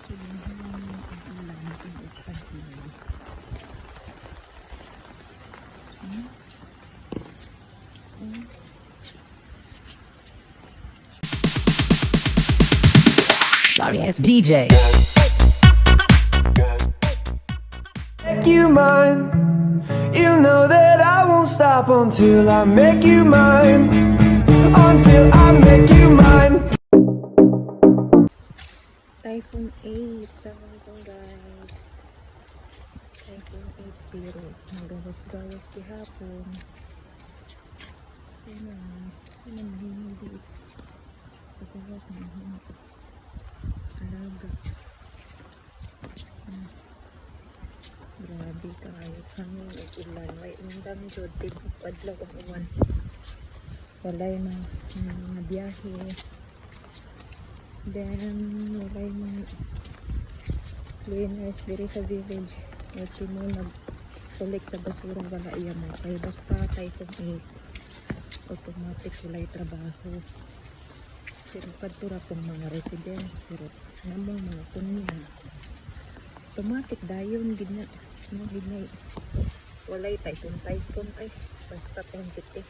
Sige, hangin ang ulan, tinuod pag-ilay. Sorry ass DJ. Make you mine. You know that I won't stop until I make you mine. Until I make you mine. Typhoon 8 sa Hong Kong, guys. Typhoon 8 pero nagawas-gawas gihapon. Ayun na, yun ang mahimong di. Pagawas na ang alaga. Grabe kaayo hangin ug ulan. Way undang jud, tibok adlaw ang uwan. Walay mga biyahe. Then, walay mga cleaners diri sa village. Okay mo nag collect sa basura, wala iya mo. Kay basta Typhoon 8, automatic walay trabaho. Pero kadto ra kong mga residents, pero namong mga kunya, automatic dayon gid na. No, gid na. Walay typhoon typhoon ay basta pang jete.